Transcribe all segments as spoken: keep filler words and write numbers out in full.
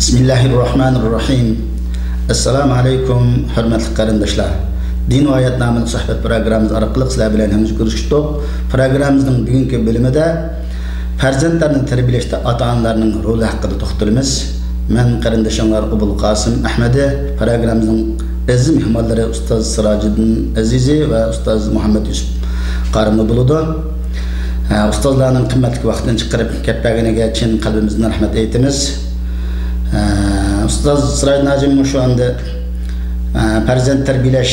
بىسمىللاھىررەھمانىررەھىم. ئەسسالامۇ ئەلەيكۇم، ھۆرمەتلىك قېرىنداشلار. دىن ۋە ھايات ناملىق سۆھبەت پروگراممىمىز ئارقىلىق سىلەر بىلەن ھەمجىگە كۆرۈشتۇق. پروگراممىمىزنىڭ بۈگۈنكى بۆلۈمىدە پەرزەنتلەرنى تەربىيەلەشتە ئاتا-ئانىلارنىڭ رولى ھەققىدە توختىلىمىز. مەن قېرىندىشىڭلار ئوبۇلقاسىم ئەھمەدى، پروگراممىمىزنىڭ ئەزىز مېھمانلىرى ئۇستاز سىراجىدىن ئەزىزى ۋە ئۇستاز مۇھەممەد يۈسۈپ قارىمۇ بولىدۇ. ئە، ئۇستازلارنىڭ قىممەتلىك ۋاقتىنى چىقىرىپ كەپ بەرگىنىگە چىن قەلبىمىزدىن رەھمەت ئېيتىمىز. ئە، ئۇستاز سىراجىدىن ھاجىم مۇشۇ ئەمدى، ئە، پەرزەنت تەربىيەلەش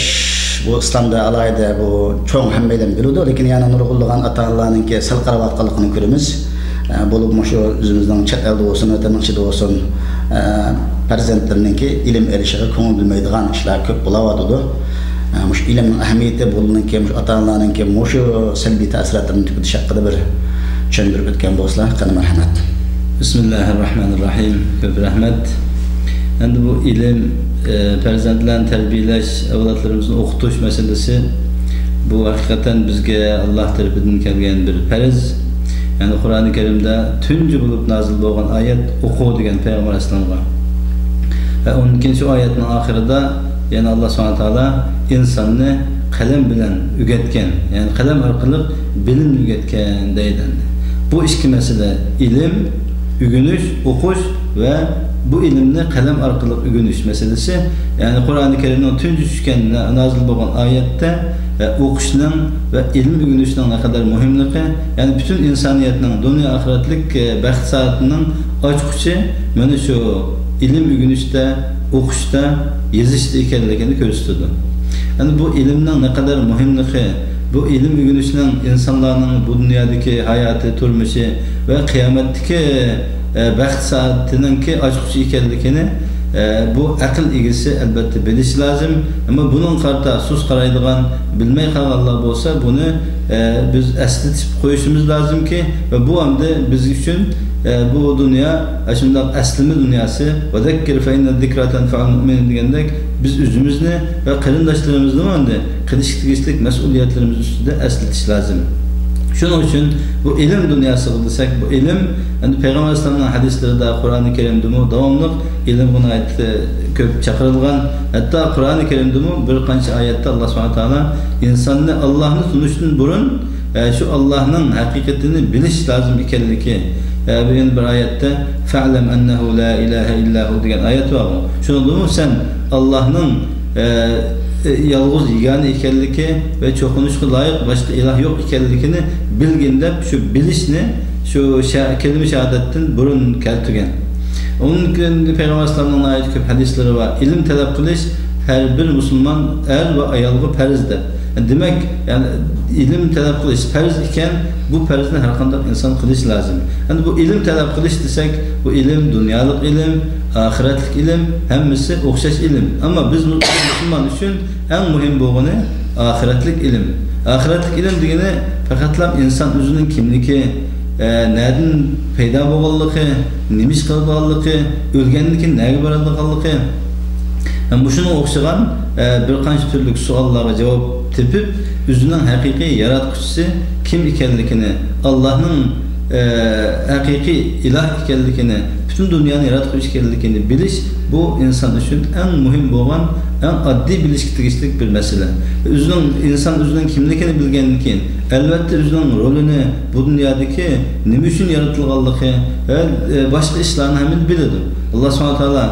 بۇ ئىسلامدا ئالاھىدە بۇ چوڭ ھەممەيلەن بىلىدۇ، لېكىن يەنە نۇرغۇنلىغان ئاتا-ئانىلارنىڭكى سەل قاراۋاتقانلىقىنى كۆرىمىز. ئە، بولۇپمۇ شۇ ئۆزىمىزنىڭ چەت ئەلدە بولسۇن، ۋەتەننىڭ ئىچىدە بولسۇن، ئە، پەرزەنتلىرىنىڭكى ئىلىم ئېلىشىغا كۆڭۈل بۆلمەيدىغان ئىشلار كۆپ بولاۋاتىدۇ. ئە، مۇشۇ ئىلىمنىڭ ئەھمىيىتى، بۇنىڭكى، مۇشۇ ئاتا-ئانىلارنىڭكى مۇشۇ سەلبىي تەسىراتلىرىنى تۈگىتىش ھەققىدە بىر چۈشەندۈرۈپ ئۆتكەن بولسىلا، قېنى مەرھەمەت. بىسمىللاھىررەھمانىررەھىم. كۆپ رەھمەت. ئەمدى بۇ ئىلىم، ئە، پەرزەنتلەرنى تەربىيەلەش، ئەۋلادلىرىمىزنى ئوقۇتۇش مەسىلىسى، بۇ ھەقىقەتەن بىزگە ئاللاھ تەرىپىدىن كەلگەن بىر پەرز. يەنى قۇرئانى كەرىمدە تۇنجى بولۇپ نازىل بولغان ئايەت «ئوقۇ» دېگەن پەيغەمبەر ئەلەيھىسسالامغا. ۋە ئۇنىڭدىن كېيىن شۇ ئايەتنىڭ ئاخىرىدا يەنە ئاللاھ سۇبھانەھۇ ۋە تائالا ئىنساننى قەلەم بىلەن ئۆگەتكەن، يەنى قەلەم ئارقىلىق بىلىمنى ئۆگەتكەن دەيدۇ. بۇ ئىككى مەسىلە، ئىلىم، ئۆگىنىش، ئوقۇش ۋە بۇ ئىلىمنى قەلەم ئارقىلىق ئۆگىنىش مەسىلىسى، يەنى قۇرئانى كەرىمنىڭ تۇنجى چۈشكەن، نازىل بولغان ئايەتتە، ئە، ئوقۇشنىڭ ۋە ئىلىم ئۆگىنىشنىڭ نەقەدەر مۇھىملىقى، يەنى پۈتۈن ئىنسانىيەتنىڭ دۇنيا ئاخىرەتلىك، ئە، بەخت سائادىتىنىڭ ئاچقۇچى مانا شۇ ئىلىم ئۆگىنىشتە، ئوقۇشتا، يېزىشتا ئىكەنلىكىنى كۆرسىتىدۇ. يەنى بۇ ئىلىمنىڭ نەقەدەر مۇھىملىقى، بۇ ئىلىم ئۆگىنىشنىڭ ئىنسانلارنىڭ بۇ دۇنيادىكى ھاياتى، تۇرمۇشى ۋە قىيامەتتىكى، ئە، بەخت سائادىتىنىڭكى ئاچقۇچى ئىكەنلىكىنى، ئە، بۇ ئەقىل ئىگىسى ئەلۋەتتە بىلىشى لازىم. ئەمما بۇنىڭغا قارىتا سۇس قارايدىغان، بىلمەي قالغانلار بولسا، بۇنى، ئە، بىز ئەسلىتىپ قويۇشىمىز لازىمكى، ۋە بۇ ئەمدى بىز ئۈچۈن، ئە، بۇ دۇنيا ئاشۇنداق ئەسلىمە دۇنياسى، «ۋەزەككىر فەئىننەز زىكرا تەنفەئۇل مۇئمىنىن» دېگەندەك، بىز ئۆزىمىزنى ۋە قېرىنداشلىرىمىزنىمۇ ئەمدى قىلىشقا تېگىشلىك مەسئۇلىيەتلىرىمىز ئۈستىدە ئەسلىتىش لازىم. شۇنىڭ ئۈچۈن بۇ ئىلىم دۇنياسىغا دېسەك، بۇ ئىلىم ئەمدى پەيغەمبەر ئەلەيھىسسالامنىڭ ھەدىسلىرىدە، قۇرئانى كەرىمدىمۇ داۋاملىق ئىلىمغا ناھايىتى كۆپ چاقىرىلغان. ھەتتا قۇرئانى كەرىمدىمۇ بىر قانچە ئايەتتە ئاللاھ سۇبھانەھۇ ۋە تائالا ئىنساننى ئاللاھنى تونۇشتىن بۇرۇن، ئە، شۇ ئاللاھنىڭ ھەقىقىتىنى بىلىش لازىم ئىكەنلىكى، ئە، بۇ يەنە بىر ئايەتتە «فەئلەم ئەننەھۇ لا ئىلاھە ئىللاھۇ» دېگەن ئايەت بارغۇ. شۇنىڭدىمۇ سەن ئاللاھنىڭ، ئە، ئە، يالغۇز يېگانە ئىكەنلىكى ۋە چوقۇنۇشقا لايىق باشقا ئىلاھ يوق ئىكەنلىكىنى بىلگىن دەپ، شۇ بىلىشنى شۇ شە-، كەلىمە شاھادەتتىن بۇرۇن كەلتۈرگەن. ئۇنىڭدىن كېيىن پەيغەمبەر ئەلەيھىسسالامنىڭ ناھايىتى كۆپ ھەدىسلىرى بار. ئىلىم تەلەپ قىلىش ھەر بىر مۇسۇلمان ئەر ۋە ئايالغا پەرز دەپ. دېمەك، يەنى ئىلىم تەلەپ قىلىش پەرز ئىكەن، بۇ پەرزنى ھەر قانداق ئىنسان قىلىش لازىم. ئەمدى بۇ ئىلىم تەلەپ قىلىش دېسەك، بۇ ئىلىم دۇنيالىق ئىلىم، ئاخىرەتلىك ئىلىم، ھەممىسى ئوخشاش ئىلىم. ئەمما بىز مۇسۇلمان ئۈچۈن ئەڭ مۇھىم بولغىنى ئاخىرەتلىك ئىلىم. ئاخىرەتلىك ئىلىم دېگىنى پەقەتلا ئىنسان ئۆزىنىڭ كىملىكى، ئە، نەدىن پەيدا بولغانلىقى، نېمە ئىش قىلىدىغانلىقى، ئۆلگەندىن كېيىن نەگە بارىدىغانلىقى، ھەم مۇشۇنىڭغا ئوخشىغان، ئە، بىر قانچە تۈرلۈك سوئاللارغا جاۋاب تېپىپ، ئۆزىنىڭ ھەقىقىي ياراتقۇچىسى كىم ئىكەنلىكىنى، ئاللاھنىڭ، ئە، ھەقىقىي ئىلاھ ئىكەنلىكىنى، پۈتۈن دۇنيانى ياراتقۇچى ئىكەنلىكىنى بىلىش، بۇ ئىنسان ئۈچۈن ئەڭ مۇھىم بولغان، ئەڭ ئاددىي بىلىشكە تېگىشلىك بىر مەسىلە. ئۆزىنىڭ، ئىنسان ئۆزىنىڭ كىملىكىنى بىلگەندىن كېيىن، ئەلۋەتتە ئۆزىنىڭ رولىنى، بۇ دۇنيادىكى نېمە ئۈچۈن يارىتىلغانلىقى ۋە، ئە، باشقا ئىشلارنى ھەممىنى بىلىدۇ. ئاللاھ سۇبھانەھۇ ۋە تائالا،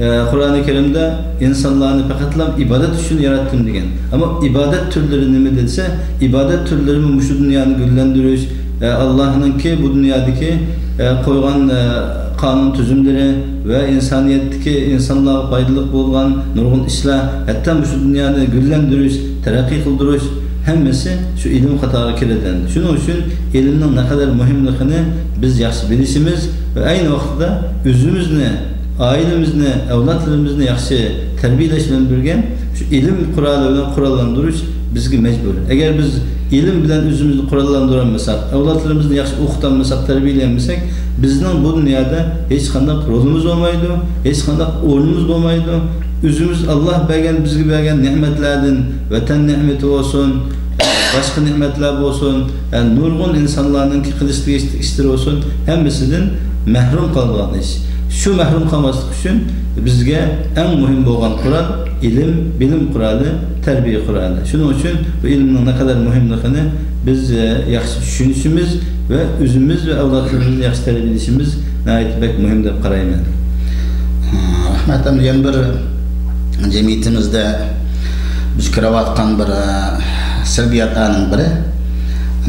ئە، قۇرئانى كەرىمدە ئىنسانلارنى پەقەتلا ئىبادەت ئۈچۈن ياراتتىم دېگەن. ئەمما ئىبادەت تۈرلىرى نېمە دېسە، ئىبادەت تۈرلىرىمۇ مۇشۇ دۇنيانى گۈللەندۈرۈش، ئە، ئاللاھنىڭكى بۇ دۇنيادىكى، ئە، قويغان، ئە، قانۇن تۈزۈملىرى ۋە ئىنسانىيەتتىكى ئىنسانلارغا پايدىلىق بولغان نۇرغۇن ئىشلار، ھەتتا مۇشۇ دۇنيانى گۈللەندۈرۈش، تەرەققىي قىلدۇرۇش، ھەممىسى شۇ ئىلىم قاتارىغا كىرىدۇ. شۇنىڭ ئۈچۈن ئىلىمنىڭ نەقەدەر مۇھىملىقىنى بىز ياخشى بىلىشىمىز ۋە ئەينى ۋاقىتتا ئۆزىمىزنى، ئائىلىمىزنى، ئەۋلادلىرىمىزنى ياخشى تەربىيەلەش بىلەن بىرگە، شۇ ئىلىم قورالى بىلەن قوراللاندۇرۇش بىزگە مەجبۇر. ئەگەر بىز ئىلىم بىلەن ئۆزىمىزنى قوراللاندۇرالمىساق، ئەۋلادلىرىمىزنى ياخشى ئوقۇتالمىساق، تەربىيەلىيەلمىسەك، بىزنىڭ بۇ دۇنيادا ھېچقانداق رولىمىز بولمايدۇ، ھېچقانداق ئورنىمىز بولمايدۇ. ئۆزىمىز، ئاللاھ بەرگەن، بىزگە بەرگەن نېمەتلەردىن، ۋەتەن نېمىتى بولسۇن، باشقا نېمەتلەر بولسۇن، نۇرغۇن ئىنسانلارنىڭكى قىلىشقا تېگىشلىك ئىشلىرى بولسۇن، ھەممىسىدىن مەھرۇم قالىدىغان ئىش. شۇ مەھرۇم قالماسلىق ئۈچۈن بىزگە ئەڭ مۇھىم بولغان قورال ئىلىم، بىلىم قورالى، تەربىيە قورالى. شۇنىڭ ئۈچۈن بۇ ئىلىمنىڭ نەقەدەر مۇھىملىقىنى بىز، ئە، ياخشى چۈشىنىشىمىز ۋە ئۆزىمىز ۋە ئەۋلادلىرىمىزنى ياخشى تەربىيەلىشىمىز ناھايىتى بەك مۇھىم دەپ قارايمەن. رەھمەت. ئەمدى يەنە بىر جەمئىيىتىمىزدە بىز كۆرۈۋاتقان بىر، ئە، سەلبىياتلارنىڭ بىرى،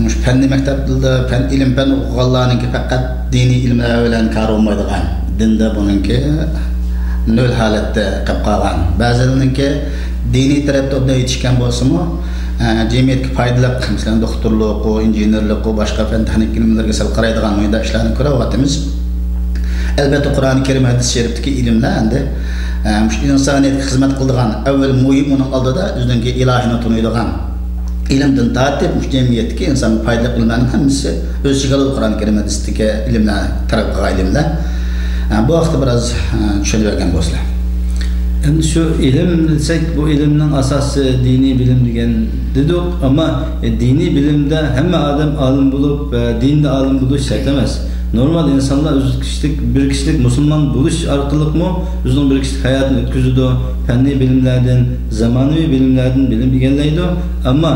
مۇشۇ پەننىي مەكتەپلەردە پەن، ئىلىم پەن ئوقۇغانلارنىڭكى پەقەت دىنىي ئىلىملەر بىلەن كارى بولمايدىغان، دىندا بۇنىڭكى نۆل ھالەتتە قېلىپ قالغان. بەزىلىرىنىڭكى دىنىي تەرەپتە ئوبدان يېتىشكەن بولسىمۇ، ئە، جەمئىيەتكە پايدىلىق، مەسىلەن، دوختۇرلۇققۇ، ئىنژېنېرلىققۇ، باشقا پەن تېخنىك ئىلىملەرگە سەل قارايدىغان مۇنداق ئىشلارنى كۆرۈۋاتىمىز. ئەلبەتتە، قۇرئان كەرىم، ھەدىس شەرىپتىكى ئىلىملەر ئەمدى، ئە، مۇشۇ ئىنسانىيەتكە خىزمەت قىلىدىغان ئەۋۋەل مۇھىم، ئۇنىڭ ئالدىدا ئۆزىنىڭكى ئىلاھىنى تونۇيدىغان ئىلىمدىن تارتىپ، مۇشۇ جەمئىيەتتىكى ئىنسانغا پايدىلىق ئىلىملەرنىڭ ھەممىسى ئۆز ئىچىگە ئالىدۇ، قۇرئان كەرىم، ھەدىستىكى ئىلىملەر، تەرەت قىلغان ئىلىملەر. ئە، بۇ ھەقتە بىراز، ئە، چۈشەندۈرۈۋەرگەن بولسىلا. ئەمدى شۇ ئىلىم دېسەك، بۇ ئىلىمنىڭ ئاساسى دىنىي بىلىم دېگەن دېدۇق. ئەمما، ئە، دىنىي بىلىمدە ھەممە ئادەم ئالىم بولۇپ، ئە، دىندا ئالىم بولۇش شەرت ئەمەس. نورمال ئىنسانلار ئۆزى كىشىلىك، بىر كىشىلىك مۇسۇلمان بولۇش ئارقىلىقمۇ ئۆزىنىڭ بىر كىشىلىك ھاياتىنى ئۆتكۈزىدۇ. پەننىي بىلىملەردىن، زامانىۋى بىلىملەردىن بىلىم ئىگىلەيدۇ. ئەمما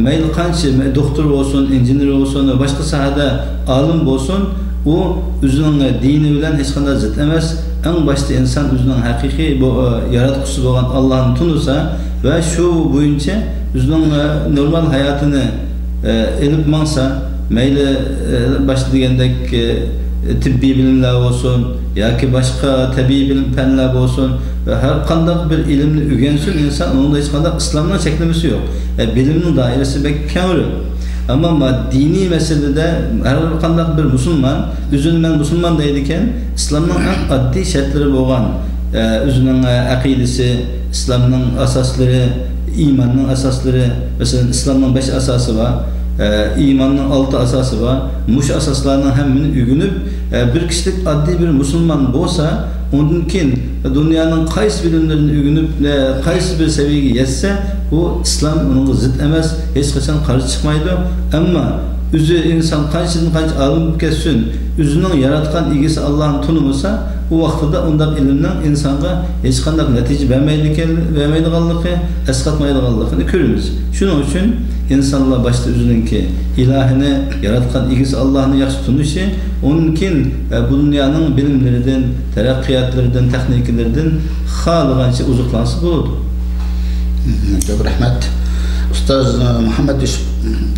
مەيلى قانچە مە-، دوختۇر بولسۇن، ئىنژېنېر بولسۇن ۋە باشقا ساھەدە ئالىم بولسۇن، ئۇ ئۆزىنىڭ دىنى بىلەن ھېچقانداق زىت ئەمەس. ئەڭ باشتا ئىنسان ئۆزىنىڭ ھەقىقىي بۇ، ئە، ياراتقۇچىسى بولغان ئاللانى تونۇسا ۋە شۇ بويىچە ئۆزىنىڭ، ئە، نورمال ھاياتىنى، ئە، ئېلىپ ماڭسا، مەيلى، ئە، باشتا دېگەندەك، ئە، تېببىي بىلىملەر بولسۇن ياكى باشقا تەبىئىي بىلىم، پەنلەر بولسۇن، ھەر قانداق بىر ئىلىمنى ئۆگەنسۇن ئىنسان، ئۇنىڭدا ھېچقانداق ئىسلامنىڭ چەكلىمىسى يوق. ئە، بىلىمنىڭ دائىرىسى بەك كەڭرى. ئەمما ما-، دىنىي مەسىلىدە ھەر قانداق بىر مۇسۇلمان ئۆزىنى مەن مۇسۇلمان دەيدىكەن، ئىسلامنىڭ ئەڭ ئاددىي شەرتلىرى بولغان، ئە، ئۆزىنىڭ، ئە، ئەقىدىسى، ئىسلامنىڭ ئاساسلىرى، ئىماننىڭ ئاساسلىرى، مەسىلەن، ئىسلامنىڭ بەش ئاساسى بار، ئە، ئىماننىڭ ئالتە ئاساسى بار. مۇشۇ ئاساسلارنىڭ ھەممىنى ئۆگىنىپ، ئە، بىر كىشىلىك ئاددىي بىر مۇسۇلمان بولسا، ئۇندىن كېيىن دۇنيانىڭ قايسى بىلىملىرىنى ئۆگىنىپ، ئە، قايسى بىر سەۋىيەگە يەتسە، ئۇ ئىسلام ئۇنىڭغا زىت ئەمەس، ھېچقاچان قارشى چىقمايدۇ. ئەمما ئۆزى ئىنسان قانچىدىن قانچە ئالىم بولۇپ كەتسۇن، ئۆزىنىڭ ياراتقان ئىگىسى ئاللاھنى تونۇمىسا، ئۇ ۋاقتىدا ئۇنداق ئىلىمنىڭ ئىنسانغا ھېچقانداق نەتىجە بەرمەيدىكەن-، بەرمەيدىغانلىقى، ئەسقاتمايدىغانلىقىنى كۆرىمىز. شۇنىڭ ئۈچۈن ئىنسانلار باشتا ئۆزىنىڭكى ئىلاھىنى، ياراتقان ئىگىسى ئاللاھنى ياخشى تونۇشى، ئۇنىڭ كېيىن، ئە، بۇ دۇنيانىڭ بىلىملىرىدىن، تەرەققىياتلىرىدىن، تېخنىكىلىرىدىن خالىغانچە ئوزۇقلانسا بولىدۇ. مم، كۆپ رەھمەت. ئۇستاز، ئە، مۇھەممەد يۈسۈپ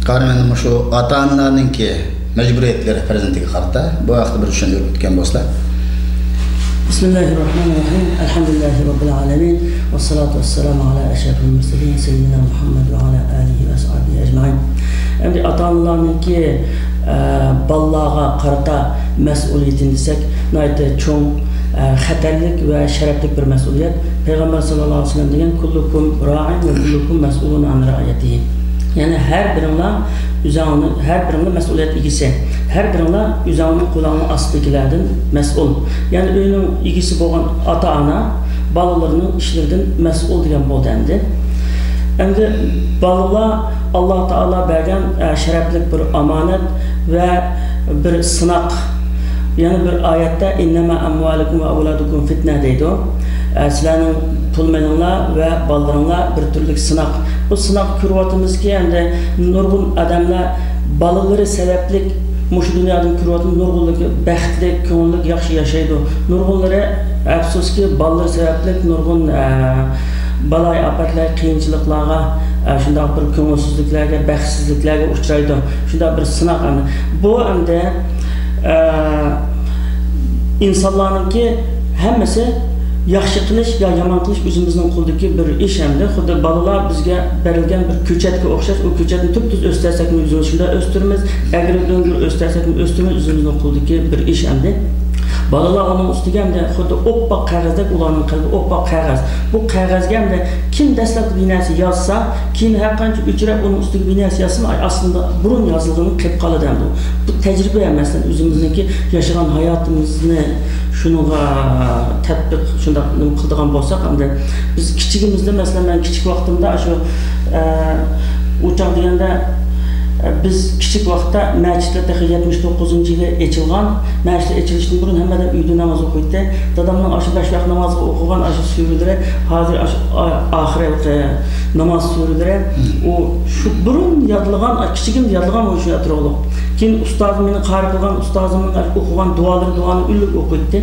قارى، مەن مۇشۇ ئاتا-ئانىلارنىڭكى مەجبۇرىيەتلىرى پەرزەنتىگە قارىتا، بۇ ھەقتە بىر چۈشەندۈرۈپ ئۆتكەن بولسىلا. بسم الله الرحمن الرحيم. الحمد لله رب العالمين. والصلاة والسلام على أشرف المرسلين سيدنا محمد وعلى آله وأصحابه أجمعين. ئەمدى ئاتا-ئانىلارنىڭكى، ئە، بالىلارغا قارىتا مەسئۇلىيىتىنى دېسەك، ناھايىتى چوڭ، ئە، خەتەرلىك ۋە شەرەپلىك بىر مەسئۇلىيەت. پەيغەمبەر ساللاللاھۇ ئەلەيھى ۋەسەللەم دېگەن، كلكم راع وكلكم مسؤول عن رعيته. يەنى ھەر بىرىڭلار ئۆزۈڭلار، ھەر بىرىڭلار مەسئۇلىيەت ئىگىسى. ھەر بىرىڭلار ئۆزۈڭلارنىڭ قولۇڭلارنىڭ ئاستىدىكىلەردىن مەسئۇل. يەنى ئۆينىڭ ئىگىسى بولغان ئاتا-ئانا بالىلىرىنىڭ ئىشلىرىدىن مەسئۇل دېگەن بولدى ئەمدى. ئەمدى بالىلار ئاللا تائالا بەرگەن، ئە، شەرەپلىك بىر ئامانەت ۋە بىر سىناق. يەنە بىر ئايەتتە، «إنما أموالكم وأولادكم فتنة» دەيدۇ. ئە، سىلەرنىڭ پۇل مېلىڭلار ۋە بالىلىرىڭلار بىر تۈرلۈك سىناق. بۇ سىناقنى كۆرۈۋاتىمىزكى، ئەمدى نۇرغۇن ئادەملەر بالىلىرى سەۋەبلىك مۇشۇ دۇنيادىن كۆرۈۋاتىمىز، نۇرغۇنلىرى بەختلىك، كۆڭۈللۈك، ياخشى ياشايدۇ. نۇرغۇنلىرى، ئەپسۇسكى، بالىلىرى سەۋەبلىك نۇرغۇن، ئە، بالايىئاپەتلەر، قىيىنچىلىقلارغا، ئە، شۇنداق بىر كۆڭۈلسىزلىكلەرگە، بەختسىزلىكلەرگە ئۇچرايدۇ. شۇنداق بىر سىناق ئەمدى. بۇ ئەمدى، ئە، ئىنسانلارنىڭكى ھەممىسى ياخشى قىلىش يا يامان قىلىش ئۆزىمىزنىڭ قولىدىكى بىر ئىش ئەمدى. خۇددى بالىلار بىزگە بېرىلگەن بىر كۆچەتكە ئوخشاش، ئۇ كۆچەتنى تۈپتۈز ئۆستۈرسەكمۇ ئۆزىمىز شۇنداق ئۆستۈرىمىز، ئەگرى دۆڭدۈر ئۆستۈرسەكمۇ ئۆستۈرىمىز، ئۆزىمىزنىڭ قولىدىكى بىر ئىش ئەمدى. بالىلار ئۇنىڭ ئۈستىگە ئەمدى خۇددى ئوپپاق قەغەزدەك، ئۇلارنىڭ قەلبى ئوپپاق قەغەز. بۇ قەغەزگە ئەمدى كىم دەسلەپتە بىر نەرسە يازسا، كېيىن ھەر قانچە ئۆچۈرەپ ئۇنىڭ ئۈستىگە بىر نەرسە يازسىمۇ، ئاي، ئاستىدا بۇرۇن يازىلغىنى قېلىپ قالىدۇ ئەمدى. بۇ تەجرىبە، مەسىلەن، ئۆزىمىزنىڭكى ياشىغان ھاياتىمىزنى شۇنىڭغا تەتبىق، شۇنداق نېمە قىلىدىغان بولساق، ئەمدى بىز كىچىكىمىزدە، مەسىلەن، مەن كىچىك ۋاقتىمدا شۇ، ئە، ئۇ چاغ دېگەندە، بىز كىچىك ۋاقىتتا مەچىتلەر تېخى يەتمىش توققۇزىنچى يىلى ئېچىلغان. مەچىتلەر ئېچىلىشتىن بۇرۇن ھەممە ئادەم ئۆيدە ناماز ئوقۇيتتى. دادامنىڭ ئاشۇ بەش ۋاق نامازغا ئوقۇغان ئاشۇ سۈرىلىرى ھازىر ئاشۇ ئا-، ئاخىرقى ناماز سۈرىلىرى، ئۇ شۇ بۇرۇن يادلىغان، كىچىكىمدە يادلىغان بولۇشى ئەتراپلىق. كېيىن ئۇستازىم، مېنى قارى قىلغان ئۇستازىمنىڭ ئوقۇغان دۇئالىرى، دۇئانى ئۈنلۈك ئوقۇيتتى.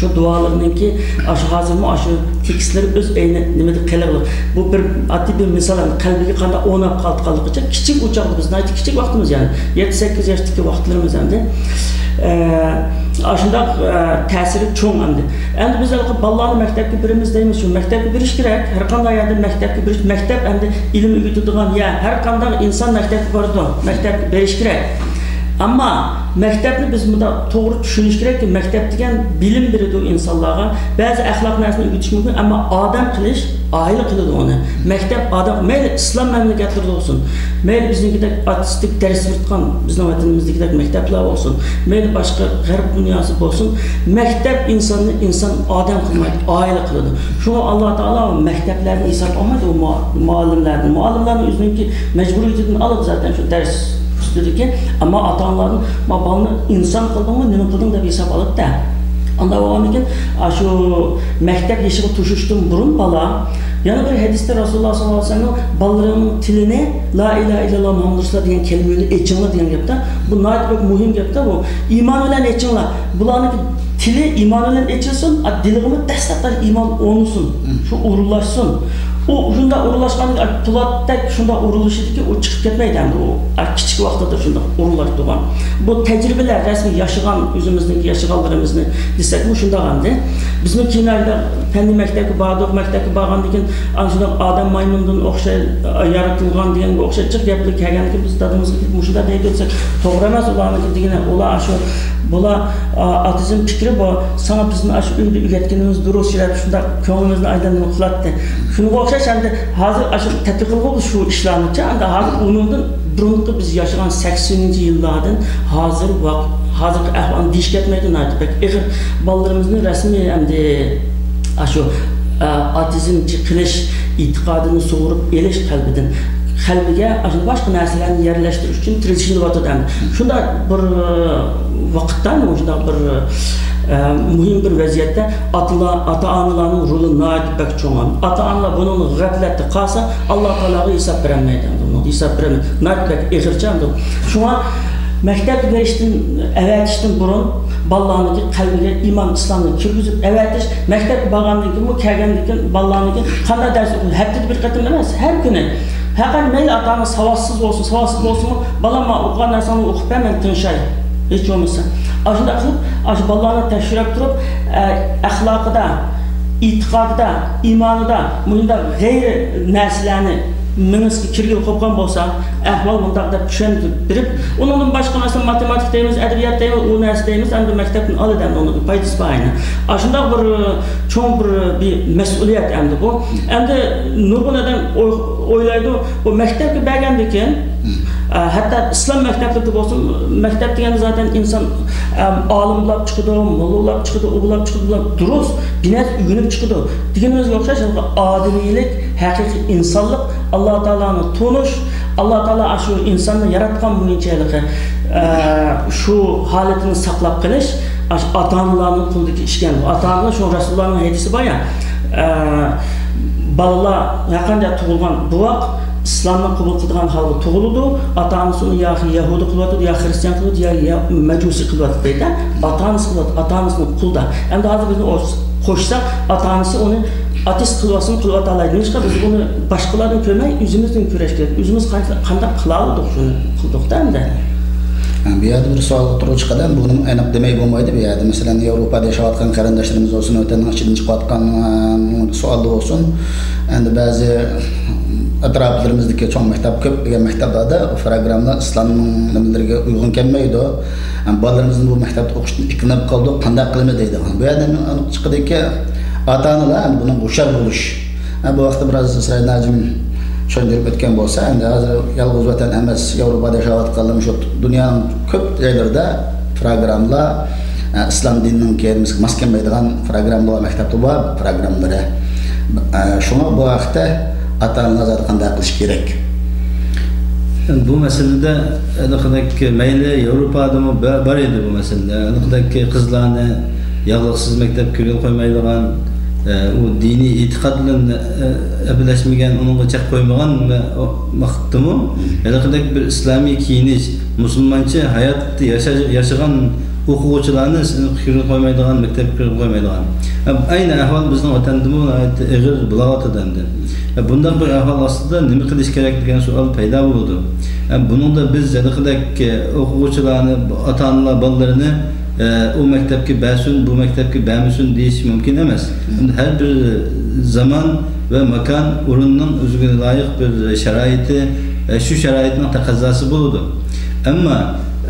شۇ دۇئالىرىنىڭكى ئاشۇ ھازىرمۇ ئاشۇ تېكىستلىرى ئۆز ئەينى نېمىدە قېلىغلىق. بۇ بىر ئاددىي بىر مىسال، ئەمدى قەلبىگە قانداق ئورناپ قالىدىغانلىقىچە كىچىك ئۇ چاغدا بىز ناھايىتى كىچىك ۋاقتىمىز، يەنى يەتتە، سەككىز ياشتىكى ۋاقىتلىرىمىز ئەمدى. ئە، ئاشۇنداق، ئە، تەسىرى چوڭ ئەمدى. ئەمدى بىز ھېلىقى بالىلارنى مەكتەپكە بېرىمىز دەيمىز، شۇ مەكتەپكە بېرىش كېرەك. ھەر قانداق يەردە مەكتەپكە بېرىش، مەكتەپ ئەمدى ئىلىم ئۆگىتىدىغان يەر، ھەر قانداق ئىنسان مەكتەپكە بارىدۇ، مەكتەپكە بېرىش كېرەك. ئەمما مەكتەپنى بىز مۇنداق توغرا چۈشىنىش كېرەككى، مەكتەپ دېگەن بىلىم بېرىدۇ ئىنسانلارغا. بەزى ئەخلاق نەرسىنى ئۆگىتىش مۇمكىن، ئەمما ئادەم قىلىش ئائىلە قىلىدۇ ئۇنى. مەكتەپ ئادەم، مەيلى ئىسلام مەملىكەتلىرىدە بولسۇن، مەيلى بىزنىڭكىدەك ئارتىستىك دەرس بېرىدىغان بىزنىڭ ۋەتىنىمىزدىكىدەك مەكتەپلەر بولسۇن، مەيلى باشقا غەرب دۇنياسى بولسۇن، مەكتەپ ئىنساننى ئىنسان ئادەم قىلمايدۇ، ئائىلە قىلىدۇ. شۇڭا ئاللا تائالا مەكتەپلەردىن ھېساب ئالمايدۇ، ئۇ مۇ-، مۇئەللىملەردىن. مۇئەللىملەرنىڭ ئۆزىنىڭكى مەجبۇرىيىتىدىن ئالىدۇ زاتەن شۇ دەرس ئۈستىدىكى. ئەمما ئاتا-ئانىلاردىن، ما بالىنى ئىنسان قىلدىڭمۇ، نېمە قىلدىڭ دەپ ھېساب ئالىدۇ-دە. ئانداق بولغاندىكىن، ئاشۇ مەكتەپ يېشىغا توشۇشتىن بۇرۇن بالا، يەنە بىر ھەدىستە رەسۇلۇللا ساللاللاھۇ ئەلەيھى ۋەسەللەم بالىلىرىنىڭ تىلىنى لا ئىلاھە ئىللاللا مۇھەممەدۇر رەسۇلۇللا دېگەن كەلىمىنى ئېچىڭلار دېگەن گەپتە. بۇ ناھايىتى بەك مۇھىم گەپتە بۇ. ئىمان بىلەن ئېچىڭلار. بۇلارنىڭكى تىلى ئىمان بىلەن ئېچىلسۇن، ئا، دىلىغىمۇ دەسلەپتە ئىمان ئورنىسۇن. شۇ ئورۇنلاشسۇن. ئۇ شۇنداق ئورۇنلاشقاندىكىن، ئا، پولاتتەك شۇنداق ئورۇنلىشىدىكى، ئۇ چىقىپ كەتمەيدۇ ئەمدى ئۇ. ئا، كىچىك ۋاقتىدا شۇنداق ئورۇنلاشتۇرغان. بۇ تەجرىبىلەر، رەسمىي ياشىغان، ئۆزىمىزنىڭكى ياشىغانلىرىمىزنى دېسەكمۇ شۇنداق ئەمدى. بىزمۇ كېيىن ئايدا پەننىي مەكتەپكە باردۇق، مەكتەپكە بارغاندىن كېيىن، ئانا شۇنداق ئادەم مايمۇندىن ئوخشاش، يارىتىلغان دېگەنگە ئوخشاش جىق گەپلەر كەلگەندىن كېيىن، بىز دادىمىزغا كېلىپ مۇشۇنداق دەيدۇ دېسەك، توغرا ئەمەس ئۇلارنىڭكى دېگىنى، ئۇلار ئاشۇ، بۇلار، ئا، ئاتىزم پىكرى بۇ، ساڭا بىزنى ئاشۇ ئۆيدە ئۆگەتكىنىمىز دۇرۇس دەپ شۇنداق كۆڭلىمىزنى ئايلاندۇرۇپ قىلاتتى. شۇنىڭغا ئوخشاش ئەمدى ھازىر ئاشۇ تەتبىق قىلغۇ شۇ ئىشلارنىچە، ئەمدى ھازىر ئۇنىڭدىن بۇرۇنقى بىز ياشىغان سەكسىنىنچى يىللاردىن ھازىر ۋاق-، ھازىرقى ئەھۋالنى دېيىش كەتمەيدۇ، ناھايىتى بەك ئېغىر. بالىلىرىمىزنى رەسمىي ئەمدى ئاشۇ، ئە، ئاتېئىزم قىلىش ئېتىقادىنى سۇغۇرۇپ ئېلىش قەلبىدىن، قەلبىگە ئاشۇ باشقا نەرسىلەرنى يەرلەشتۈرۈش ئۈچۈن تىرىشىلىۋاتىدۇ ئەمدى. شۇنداق بىر، ئە، ۋاقىتتا، مۇشۇنداق بىر، ئە، مۇھىم بىر ۋەزىيەتتە ئاتىلار، ئاتا-ئانىلارنىڭ رولى ناھايىتى بەك چوڭ. ئاتا-ئانىلار بۇنىڭدىن غەپلەتتە قالسا، ئاللا تائالاغا ھېساب بېرەلمەيدۇ. بۇنىڭغا ھېساب بېرەلمەيدۇ. ناھايىتى بەك ئېغىرچە ئەمدى. شۇڭا مەكتەپكە بېرىشتىن، ئەۋەتىشتىن بۇرۇن بالىلارنىڭكى قەلبىگە ئىمان، ئىسلامنى كىرگۈزۈپ ئەۋەتىش، مەكتەپكە بارغاندىن كېيىنمۇ، كەلگەندىن كېيىن بالىلارنىڭكى قانداق دەرس ئوقۇيدۇ؟ ھەپتىدە بىر قېتىم ئەمەس، ھەر كۈنى. پەقەت مەيلى ئاتا-ئانا ساۋاتسىز بولسۇن، ساۋاتسىز بولسۇنمۇ، بالام، ماڭا ئوقۇغان نەرسەڭنى ئوقۇپ بەر، مەن تىڭشاي. ھېچ بولمىسا. ئاشۇنداق قىلىپ، ئاشۇ بالىلارنى تەكشۈرۈپ تۇرۇپ، ئە، ئەخلاقىدا، ئېتىقادىدا، ئىمانىدا، مۇشۇنداق غەيرىي نەرسىلەرنى مېڭىسىگە كىرگىلى قوپقان بولسا، ئەھۋال مۇنداق دەپ چۈشەندۈرۈپ بېرىپ، ئۇنىڭدىن باشقا نەرسە، ماتېماتىكا دەيمىز، ئەدەبىيات دەيمىز، ئۇ نەرسە دەيمىز، ئەمدى مەكتەپتىن ئالىدۇ ئەمدى ئۇنىڭدىن پايدىسى بار يەنە. ئاشۇنداق بىر چوڭ بىر، بىر مەسئۇلىيەت ئەمدى بۇ. ئەمدى نۇرغۇن ئادەم ئوي-، ئويلايدۇ، ئۇ مەكتەپكە بەرگەندىن كېيىن، ئە، ھەتتا ئىسلام مەكتەپلىرىدە بولسۇن، مەكتەپ دېگەندە زاتەن ئىنسان، ئەم، ئالىم بولاپ چىقىدۇ، موللا بولاپ چىقىدۇ، ئۇ بولاپ چىقىدۇ، بۇ بولاپ، دۇرۇس، بىر نەرسە ئۆگىنىپ چىقىدۇ. دېگىنىمىزگە ئوخشاش، ئادىمىيلىك، ھەقىقىي ئىنسانلىق، ئاللا تائالانى تونۇش، ئاللا تائالا ئاشۇ ئىنساننى ياراتقان بويىچە ھېلىقى، ئە، شۇ ھالىتىنى ساقلاپ قېلىش، ئاشۇ ئاتا-ئانىلارنىڭ قولىدىكى ئىشكەن. ئاتا-ئانىلار شۇ رەسۇلۇللانىڭ ھەدىسى بار يا، ئە، بالىلار ھەرقانداق تۇغۇلغان بوۋاق ئىسلامنى قوبۇل قىلىدىغان ھالغا تۇغۇلىدۇ، ئاتا-ئانىسى ئۇنى يا يەھۇدىي قىلىۋاتىدۇ، يا خرىستىيان قىلىۋاتىدۇ، يا، يا مەجۇسىي قىلىۋاتىدۇ دەيدۇ. ئاتا-ئانىسى قىلىۋاتىدۇ، ئاتا-ئانىسىنىڭ قولىدا. ئەمدى ھازىر بىزنى قوشساق، ئاتا-ئانىسى ئۇنى ئاتېست قىلىۋاتسىمۇ قىلىۋاتالايدۇ. نېمىشقا بىز بۇنى باشقىلاردىن كۆرمەي، ئۆزىمىزدىن كۆرۈش كېرەك. ئۆزىمىز قانداق، قانداق قىلالىدۇق شۇنى قىلدۇق-دە ئەمدى. بۇ يەردە بىر سوئال ئوتتۇرىغا چىقىدۇ. بۇنى ئېنىق دېمەي بولمايدۇ. بۇ يەردە، مەسىلەن، ياۋروپادا ياشاۋاتقان قېرىنداشلىرىمىز بولسۇن، ۋەتەننىڭ ئىچىدىن چىقىۋاتقان، ئە، سوئالدا بولسۇن. ئەمدى بەزى ئەتراپلىرىمىزدىكى چوڭ مەكتەپ، كۆپلىگەن مەكتەپلەردە پروگراممىلار ئىسلامنىڭ نېمىلىرىگە ئۇيغۇن كەلمەيدۇ. بالىلىرىمىزنى بۇ مەكتەپتە ئوقۇشتىن ئىككىلىنىپ قالدۇق، قانداق قىلىمىز دەيدىغان. بۇ يەردە ئېنىق چىقىدۇكى، ئاتا-ئانىلار ئەمدى بۇنىڭغا ھوشيار بولۇش. ھە، بۇ ھەقتە بىراز ئىسرائىل ناجىم چۈشەندۈرۈپ ئۆتكەن بولسا، ئەمدى ھازىر يالغۇز ۋەتەن ئەمەس، ياۋروپادا ياشاۋاتقانلىرىمىز شۇ دۇنيانىڭ كۆپ جايلىرىدا پروگراممىلار، ئە، ئىسلام دىنىنىڭ كەلىمىسىگە ماس كەلمەيدىغان پروگراممىلار، مەكتەپتە بار پروگراممىلىرى. ئە، شۇڭا بۇ ھەقتە ئاتا-ئانىلار زادى قانداق قىلىش كېرەك؟ بۇ مەسىلىدە ھېلىقىدەك مەيلى ياۋروپادىمۇ بار، بار ئىدى بۇ مەسىلىدە. ھېلىقىدەك قىزلارنى ياغلىقسىز مەكتەپكە كىرگىلى قويمايدىغان، ئە، ئۇ دىنىي ئېتىقاد بىلەن، ئە، ئەپلەشمىگەن، ئۇنىڭغا چەك قويمىغان ۋە ئۇ ۋاقىتتىمۇ ھېلىقىدەك بىر ئىسلامىي كىيىنىش، مۇسۇلمانچە ھايات ياشا-، ياشىغان ئوقۇغۇچىلارنى سىنىپقا كىرگىلى قويمايدىغان، مەكتەپكە كىرگىلى قويمايدىغان. ئەينى ئەھۋال بىزنىڭ ۋەتەندىمۇ ناھايىتى ئېغىر بولاۋاتىدۇ ئەمدى. بۇنداق بىر ئەھۋال ئاستىدا نېمە قىلىش كېرەك دېگەن سوئال پەيدا بولىدۇ. بۇنىڭدا بىز ھېلىقىدەك ئوقۇغۇچىلارنى، ئاتا-ئانىلار بالىلىرىنى ئۇ مەكتەپكە بەرسۇن، بۇ مەكتەپكە بەرمىسۇن دېيىش مۇمكىن ئەمەس. ھەر بىر زامان ۋە ماكان، ئورۇننىڭ ئۆزىگە لايىق بىر شارائىتى، شۇ شارائىتنىڭ تەقەززاسى بولىدۇ. ئەمما،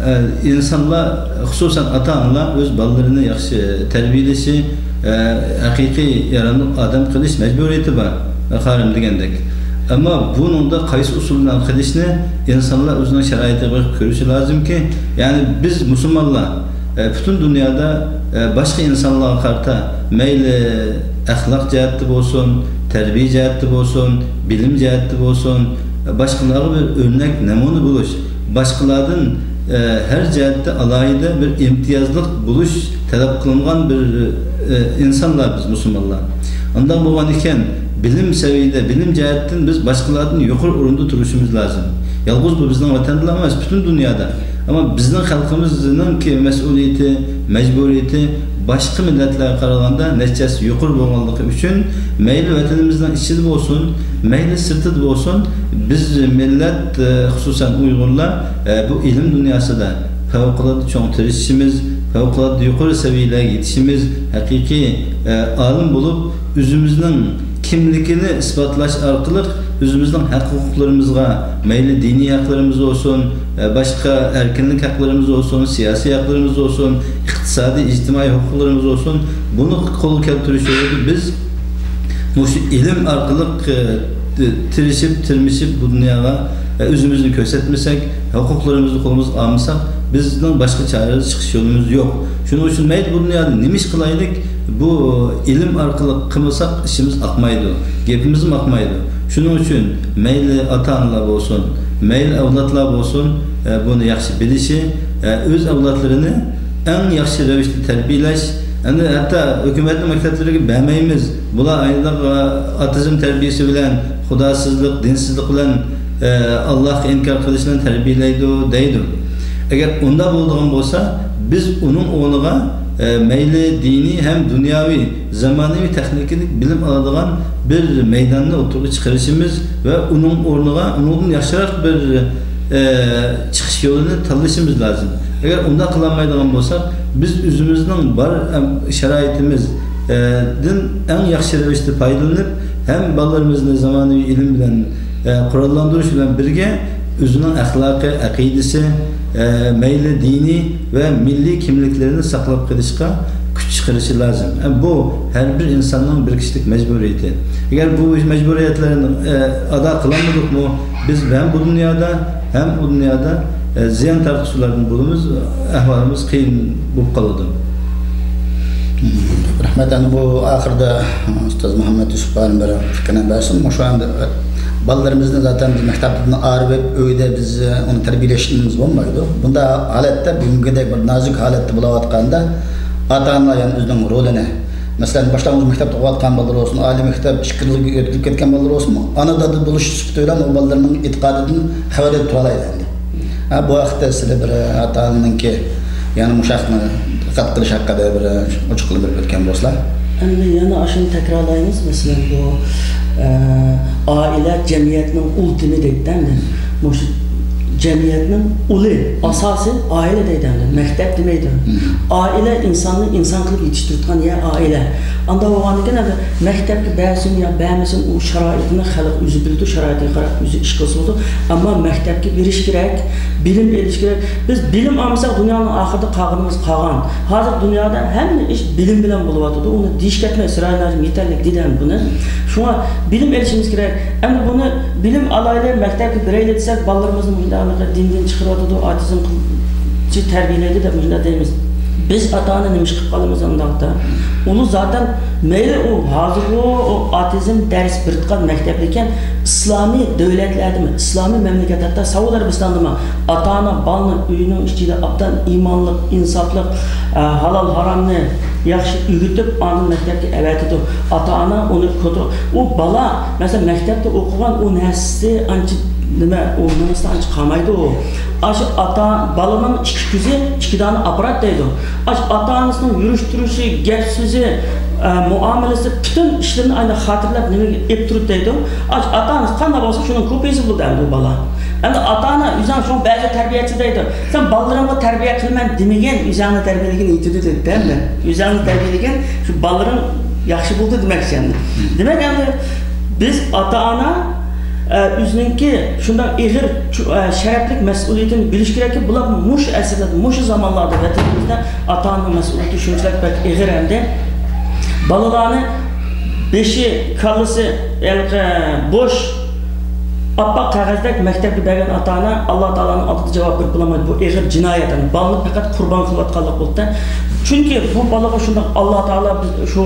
ئە، ئىنسانلار، خۇسۇسەن ئاتا-ئانىلار ئۆز بالىلىرىنى ياخشى تەربىيەلىشى، ئە، ھەقىقىي ياراملىق ئادەم قىلىش مەجبۇرىيىتى بار، خارىم دېگەندەك. ئەمما بۇنىڭدا قايسى ئۇسۇل بىلەن قىلىشنى ئىنسانلار ئۆزىنىڭ شارائىتىغا بېقىپ كۆرۈشى لازىمكى، يەنى بىز مۇسۇلمانلار، ئە، پۈتۈن دۇنيادا، ئە، باشقا ئىنسانلارغا قارىتا مەيلى ئەخلاق جەھەتتە بولسۇن، تەربىيە جەھەتتە بولسۇن، بىلىم جەھەتتە بولسۇن، باشقىلارغا بىر ئۆرنەك نەمۇنە بولۇش، باشقىلاردىن، ئە، ھەر جەھەتتە ئالاھىدە بىر ئىمتىيازلىق بولۇش تەلەپ قىلىنغان بىر، ئە، ئىنسانلار بىز مۇسۇلمانلار. ئانداق بولغان ئىكەن، بىلىم سەۋىيىدە، بىلىم جەھەتتىن بىز باشقىلاردىن يۇقىرى ئورۇندا تۇرۇشىمىز لازىم. يالغۇز بۇ بىزنىڭ ۋەتەندىلا ئەمەس، پۈتۈن دۇنيادا. ئەمما بىزنىڭ خەلقىمىزنىڭكى مەسئۇلىيىتى، مەجبۇرىيىتى باشقا مىللەتلەرگە قارىغاندا نەچچە ھەسسە يۇقىرى بولغانلىقى ئۈچۈن، مەيلى ۋەتىنىمىزنىڭ ئىچىدە بولسۇن، مەيلى سىرتىدا بولسۇن، بىز مىللەت، ئە، خۇسۇسەن ئۇيغۇرلار، ئە، بۇ ئىلىم دۇنياسىدا پەۋقۇلئاددە چوڭ تىرىشىشىمىز، پەۋقۇلئاددە يۇقىرى سەۋىيەلەرگە يېتىشىمىز، ھەقىقىي، ئە، ئالىم بولۇپ، ئۆزىمىزنىڭ كىملىكىنى ئىسپاتلاش ئارقىلىق ئۆزىمىزنىڭ ھەق-ھوقۇقلىرىمىزغا، مەيلى دىنىي ھەقلىرىمىز بولسۇن، باشقا ئەركىنلىك ھەقلىرىمىز بولسۇن، سىياسىي ھەقلىرىمىز بولسۇن، ئىقتىسادىي، ئىجتىمائىي ھوقۇقلىرىمىز بولسۇن، بۇنى قولغا كەلتۈرۈش يولىدا بىز مۇشۇ ئىلىم ئارقىلىق، ئە، تىرىشىپ، تىرمىشىپ بۇ دۇنياغا، ئە، ئۆزىمىزنى كۆرسەتمىسەك، ھوقۇقلىرىمىزنى قولىمىزغا ئالمىساق، بىزنىڭ باشقا چارىسىز چىقىش يولىمىز يوق. شۇنىڭ ئۈچۈن مەيلى بۇ دۇنيادا نېمە ئىش قىلايلىق، بۇ ئىلىم ئارقىلىق قىلمىساق ئىشىمىز ئاقمايدۇ، گېپىمىزمۇ ئاقمايدۇ. شۇنىڭ ئۈچۈن مەيلى ئاتا-ئانىلار بولسۇن، مەيلى ئەۋلادلار بولسۇن، ئە، بۇنى ياخشى بىلىشى، ئە، ئۆز ئەۋلادلىرىنى ئەڭ ياخشى رەۋىشتە تەربىيەلەش، ئەمدى ھەتتا ھۆكۈمەتنىڭ مەكتەپلىرىگە بەرمەيمىز، بۇلار ئاياللار، ئە، ئاتېئىزم تەربىيەسى بىلەن، خۇداسىزلىق، دىنسىزلىق بىلەن، ئە، ئاللاھقا ئىنكار قىلىش بىلەن تەربىيەلەيدۇ دەيدۇ. ئەگەر ئۇنداق بولىدىغان بولسا، بىز ئۇنىڭ ئورنىغا، ئە، مەيلى دىنىي ھەم دۇنياۋى، زامانىۋى تېخنىكىلىق بىلىم ئالىدىغان بىر مەيداننى ئوتتۇرىغا چىقىرىشىمىز ۋە ئۇنىڭ ئورنىغا ئۇنىڭدىن ياخشىراق بىر، ئە، چىقىش يولىنى تاللىشىمىز لازىم. ئەگەر ئۇنداق قىلالمايدىغان بولساق، بىز ئۆزىمىزنىڭ بار، ئەم، شارائىتىمىز، ئە، دىن ئەڭ ياخشى رەۋىشتە پايدىلىنىپ، ھەم بالىلىرىمىزنى زامانىۋى ئىلىم بىلەن، ئە، قوراللاندۇرۇش بىلەن بىرگە، ئۆزىنىڭ ئەخلاقى، ئەقىدىسى، ئە، مەيلى دىنىي ۋە مىللىي كىملىكلىرىنى ساقلاپ قېلىشقا كۈچ چىقىرىشى لازىم. ئە، بۇ ھەر بىر ئىنساننىڭ بىر كىشىلىك مەجبۇرىيىتى. ئەگەر بۇ مەجبۇرىيەتلەرنى، ئە، ئادا قىلالمىدۇقمۇ، بىز ھەم بۇ دۇنيادا، ھەم ئۇ دۇنيادا، ئە، زىيان تارتقۇچىلاردىن بولىمىز، ئەھۋالىمىز قىيىن بولۇپ قالىدۇ. رەھمەت. ئەنە بۇ ئاخىرىدا ئۇستاز مۇھەممەد يۈسۈپ خانىم بىر پىكرىنى بەرسۇن. مۇشۇ ئەمدى بالىلىرىمىزنى زاتەن بىز مەكتەپتىن ئايرىپ، ئۆيدە بىز ئۇنى تەربىيەلەشكىمىز بولمايدۇ. بۇنداق ھالەتتە، بۈگۈنكىدەك بىر نازۇك ھالەتتە بولۇۋاتقاندا، ئاتا-ئانىلار يەنە ئۆزىنىڭ رولىنى، مەسىلەن، باشلانغۇچ مەكتەپتە ئوقۇۋاتقان بالىلار بولسۇن، ئالىي مەكتەپ ئىككى يىلغا ئۆتۈپ كەتكەن بالىلار بولسۇن، ئانا-دادا بولۇش سۈپىتى بىلەن ئۇ بالىلىرىنىڭ ئېتىقادىدىن خەۋەردار تۇرالايدۇ ئەمدى. ھە، بۇ ھەقتە سىلەر بىر ئاتا-ئانىنىڭكى، يەنە مۇشۇ ھەقنى دىققەت قىلىش ھەققىدە بىر ئوچۇقلىما بېرىپ ئۆتكەن بولسىلا. ئەمدى يەنە ئاشۇنى تەكرارلايمىز. مەسىلەن، بۇ، ئە، ئائىلە جەمئىيەتنىڭ ئۇلتىمى دەيدۇ ئەمدى. مۇشۇ جەمئىيەتنىڭ ئۇلى، ئاساسى ئائىلە دەيدۇ ئەمدى. مەكتەپ دېمەيدۇ. مم. ئائىلە ئىنساننى ئىنسان قىلىپ يېتىشتۈرىدىغان يەر ئائىلە. ئانداق بولغاندىكىن ئەمدى مەكتەپكە بەرسۇن يا بەرمىسۇن، ئۇ شارائىتىنى خەلق ئۆزى بىلىدۇ، شارائىتىگە قاراپ ئۆزى ئىش قىلسا بولىدۇ. ئەمما مەكتەپكە بېرىش كېرەك، بىلىم ئېلىش كېرەك. بىز بىلىم ئالمىساق، دۇنيانىڭ ئاخىرىدا قالغىنىمىز قالغان. ھازىر دۇنيادا ھەممە ئىش بىلىم بىلەن بولۇۋاتىدۇ. ئۇنى دېيىش كەتمەي، ئىسرائىل ھاجىم يېتەرلىك دېدى ھەم بۇنى. شۇڭا بىلىم ئېلىشىمىز كېرەك. ئەمدى بۇنى بىلىم ئالايلى، مەكتەپكە بېرەيلى دېسەك، بالىلىرىمىزنى مۇشۇنداق دىندىن چىقىرىۋاتىدۇ، ئاتېئىزم قىل-، تەربىيەلەيدۇ دەپ مۇشۇنداق دەيمىز. بىز ئاتا-ئانا نېمە ئىش قىلىپ قالىمىز ئۇنداقتا؟ ئۇلار زاتەن مەيلى ئۇ ھازىرغۇ ئۇ ئاتېئىزم دەرس بېرىدىغان مەكتەپلىكەن، ئىسلامىي دۆلەتلەردىمۇ، ئىسلامىي مەملىكەت، ھەتتا سەئۇدى ئەرەبىستاندىمۇ ئاتا-ئانا بالىنى ئۆينىڭ ئىچىدە ئوبدان ئىمانلىق، ئىنساپلىق، ئە، ھالال-ھارامنى ياخشى ئۆگىتىپ، ئاندىن مەكتەپكە ئەۋەتىدۇ. ئاتا-ئانا ئۇنى كوتۇ-، ئۇ بالا، مەسىلەن، مەكتەپتە ئوقۇغان ئۇ نەرسىسى ئانچە نېمە، ئۇ نېمىسى ئانچە قالمايدۇ. ئاشۇ ئاتا، بالىنىڭ ئىككى كۆزى ئىككى دانە ئاپپارات دەيدۇ. ئاشۇ ئاتا-ئانىسىنىڭ يۈرۈش-تۇرۇشى، گەپ-سۆزى، ئە، مۇئامىلىسى، پۈتۈن ئىشلىرىنى ئاينا خاتىرىلەپ نېمىگە ئېلىپ تۇرىدۇ دەيدۇ. ئاشۇ ئاتا-ئانىسى قانداق بولسا، شۇنىڭ كوپىيىسى بولىدۇ ئەمدى ئۇ بالا. ئەمدى ئاتا-ئانا ئۆزۈڭ شۇڭا بەزى تەربىيەچى دەيدۇ، سەن بالىلىرىڭغا تەربىيە قىلىمەن دېمىگىن، ئۆزۈڭنى تەربىيەلىگىن ئېيتىدۇ دەيدۇ ئەمدى. ئۆزۈڭنى تەربىيەلىگىن، شۇ بالىلىرىڭ ياخشى بولدى دېمەكچى ئەمدى. دېمەك ئەمدى بىز ئاتا-ئانا، ئە، ئۆزىنىڭكى شۇنداق ئېغىر چۈ-، ئە، شەرەپلىك مەسئۇلىيىتىنى بىلىش كېرەككى، بۇلار مۇشۇ ئەسىرلەردە، مۇشۇ زامانلاردا ۋەتىنىمىزدە ئاتا-ئانىنىڭ مەسئۇلىيىتى شۇنچىلىك بەك ئېغىر ئەمدى. بالىلارنى بېشى، كاللىسى ھېلىقى بوش، ئاپئاق قەغەزدەك مەكتەپكە بەرگەن ئاتا-ئانا ئاللا تائالانىڭ ئالدىدا جاۋاب بېرىپ بولالمايدۇ. بۇ ئېغىر جىنايەت. يەنى بالىنى پەقەت قۇربان قىلىۋاتقانلىق بولدى. چۈنكى بۇ بالىغا شۇنداق ئاللا تائالا بىز شۇ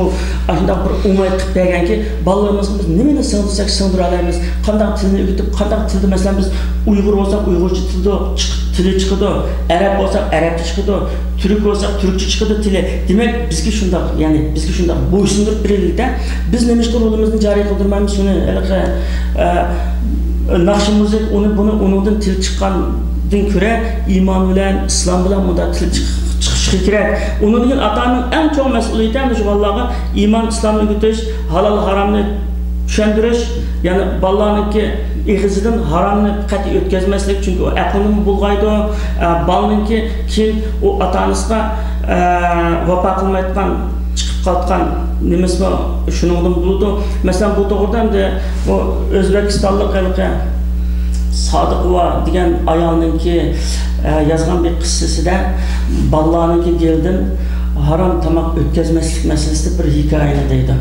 ئاشۇنداق بىر ئوڭاي قىلىپ بەرگەنكى، بالىلىرىمىزغا بىز نېمىنى سىڭدۈرسەك سىڭدۈرەلەيمىز. قانداق تىلنى ئۆگىتىپ، قانداق تىلدا، مەسىلەن، بىز ئۇيغۇر بولساق ئۇيغۇرچە تىلدا چىق-، تىلى چىقىدۇ، ئەرەب بولساق ئەرەبچە چىقىدۇ، تۈرك بولساق تۈركچە چىقىدۇ تىلى. دېمەك، بىزگە شۇنداق، يەنى بىزگە شۇنداق بويسۇندۇرۇپ بېرىلدى-دە، بىز نېمىشقا رولىمىزنى جارى قىلدۇرمايمىز؟ شۇنى ھېلىقى، ئە، ناخشا مۇزىكا، ئۇنى، بۇنى، ئۇنىڭدىن تىل چىققاندىن كۆرە ئىمان بىلەن، ئىسلام بىلەن مۇنداق تىل چىق-، چىقىشى كېرەك. ئۇنىڭدىن كېيىن ئاتا-ئانىنىڭ ئەڭ چوڭ مەسئۇلىيىتى ھەم شۇ بالىلارغا ئىمان، ئىسلامنى ئۆگىتىش، ھالال، ھارامنى چۈشەندۈرۈش، يەنى بالىلارنىڭكى ئېغىزىدىن ھارامنى قەتئىي ئۆتكۈزمەسلىك، چۈنكى ئۇ ئەقلىنىمۇ بۇلغايدۇ. ئە، بالىنىڭكى كېيىن ئۇ ئاتا-ئانىسىغا، ئە، ۋاپا قىلمايدىغان، چىقىپ قالغان نېمىسىمۇ شۇنىڭدىن بولىدۇ. مەسىلەن، بۇ توغرىدا ئەمدى بۇ ئۆزبېكىستانلىق ھېلىقى سادىقوۋا دېگەن ئايالنىڭكى، ئە، يازغان بىر قىسسىسىدە بالىلارنىڭكى گېلىدىن ھارام تاماق ئۆتكۈزمەسلىك مەسىلىسىدە بىر ھېكايىنى دەيدۇ.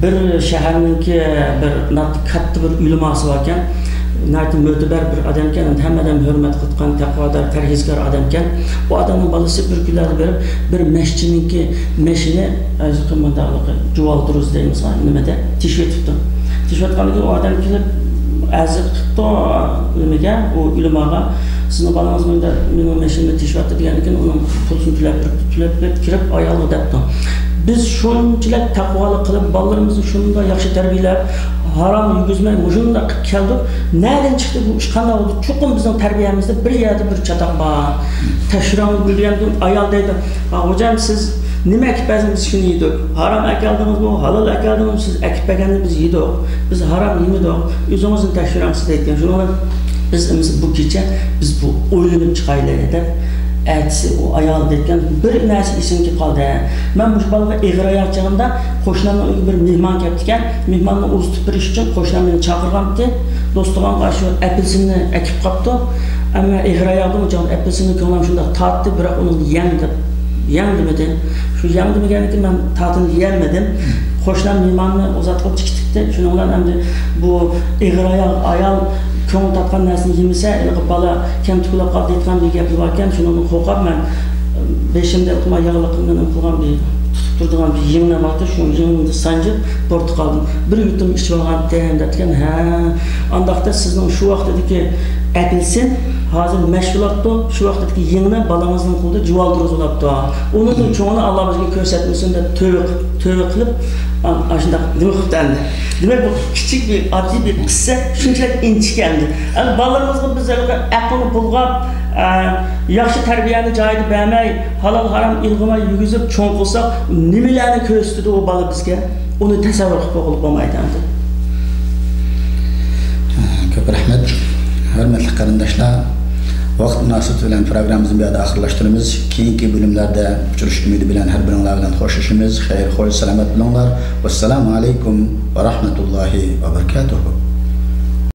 بىر شەھەرنىڭكى بىر ناھايىتى كاتتا بىر ئۆلىماسى باركەن. ناھايىتى مۆتىبەر بىر ئادەمكەن، ھەممە ئادەم ھۆرمەت قىلىدىغان، تەقۋادار، پەرھىزكار ئادەمكەن. ئۇ ئادەمنىڭ بالىسى بىر كۈنلەردە بېرىپ، بىر مەشچىنىڭكى مېشىنى، ھازىرقى مۇنداقلىقى، جۇۋالدۇرۇز دەيمىز، نېمىدە، تېشىۋېتىپتۇ. تېشىۋەتكەندىن كېيىن ئۇ ئادەم كېلىپ، ئەرز قىپتۇ نېمىگە، ئۇ ئۆلىماغا، سىزنىڭ بالىڭىز مۇنداق مېنىڭ مېشىنىمنى تېشىۋەتتى دېگەندىن كېيىن، ئۇنىڭ پۇلىسىنى تۆلەپ بېرىپ، تۆلەپ بېرىپ كىرىپ، ئايالغا دەپتۇ، بىز شۇنچىلىك تەقۋالىق قىلىپ، بالىلىرىمىزنى شۇنداق ياخشى تەربىيەلەپ، ھارام يېگۈزمەي، مۇشۇنداق قىلىپ كەلدۇق. نەدىن چىقتى بۇ ئىش، قانداق بولدى؟ چوقۇم بىزنىڭ تەربىيەمىزدە بىر يەردە بىر چاتاق بار. تەكشۈرۈڭ دېگەندىن ئايال دەيدۇ، «ھا، خوجام، سىز نېمە ئەكىپ بەرسىڭىز، بىز شۇنى يېدۇق. ھارام ئەكەلدىڭىزمۇ، ھالال ئەكەلدىڭىزمۇ، سىز ئەكىپ بەرگەننى بىز يېدۇق. بىز ھارام يېمىدۇق. ئۆزىڭىزنى تەكشۈرۈڭ سىز» دەيدىكەن. شۇنىڭ بىلەن بىز ئەمىسە بۇ كېچە بىز بۇ ئويلىنىپ چىقايلى دەپ، ئەتىسى ئۇ ئايال دەيدىكەن، بىر نەرسە ئېسىمگە كېلىپ قالدى. مەن مۇشۇ بالىغا ئېغىر ئاياق چېغىمدا قوشنامنىڭ ئۆيىگە بىر مېھمان كەپتىكەن، مېھماننى ئۇزىتىپ بېرىش ئۈچۈن قوشنام مېنى چاقىرغانتى، دوستۇغانغا شۇ ئەپېلسىننى ئەكىپ قاپتۇ. ئەمما ئېغىر ئاياغدىمۇ چاغدا ئەپېلسىننى كۆڭلۈم شۇنداق تارتتى، بىراق ئۇنى يەڭ دەپ، يەڭ دېمىدى. شۇ يەڭ دېمىگەندىن كېيىن مەن تارتىنى يېيەلمىدىم. قوشنام مېھماننى ئۇزاتقۇچە كېتىپتۇ. شۇنىڭ بىلەن ئەمدى بۇ ئېغىر ئاياغ ئايال كۆڭۈل تارتقان نەرسىنى يېمىسە، ھېلىقى بالا كەمتۈك بولاپ قالىدۇ دەيدىغان بىر گەپلەر باركەن، شۇنىڭدىن قورقۇپ مەن بېشىمدا ئىلتىما ياغلىقىمدىن نېمە قىلغان بىر تۇتۇپ تۇرىدىغان بىر يىڭنە بارتى، شۇ يىڭنىنى سانجىپ بۇرۇتۇپ قالدىم. بىر يۇتۇم ئىچىۋالغانتىم دەپتىكەن. ھە، ئانداقتا سىزنىڭ شۇ ۋاقتىدىكى ئەپېلسىن ھازىر مەش بولاپتۇ، شۇ ۋاقتىدىكى يىڭنە بالىڭىزنىڭ قولىدا جۇۋالدۇرۇز بولاپتۇ. ئۇنىڭدىن چوڭىنى ئاللا بىزگە كۆرسەتمىسۇن دەپ تۆۋە قىلىپ، تۆۋە قىلىپ، ئا-، ئاشۇنداق نېمە قىپتۇ ئەمدى. دېمەك، بۇ كىچىك بىر ئاددىي بىر قىسسە، شۇنچىلىك ئىنچىكە ئەمدى. ئەمدى بالىلىرىمىزغا بىز ھېلىقى ئەقلىنى بۇلغاپ، ئە، ياخشى تەربىيەنى جايىدا بەرمەي، ھالال ھارام ئىلغىماي يۈرگۈزۈپ چوڭ قىلساق، نېمىلەرنى كۆرسىتىدۇ ئۇ بالا بىزگە؟ ئۇنى تەسەۋۋۇر قىلىپ بولغىلى بولمايدۇ ئەمدى. كۆپ رەھمەت. ھۆرمەتلىك قېرىنداشلار، ۋاقىت مۇناسىۋىتى بىلەن پروگراممىمىزنى بۇ يەردە ئاخىرلاشتۇرىمىز. كېيىنكى بۆلۈملەردە ئۇچرىشىش ئۈمىدى بىلەن ھەر بىرىڭلار بىلەن خوشلىشىمىز. خەير، خوش، سالامەت بولۇڭلار. ۋەسسالامۇ ئەلەيكۇم ۋە رەھمەتۇللاھى ۋە بەرىكاتۇھۇ.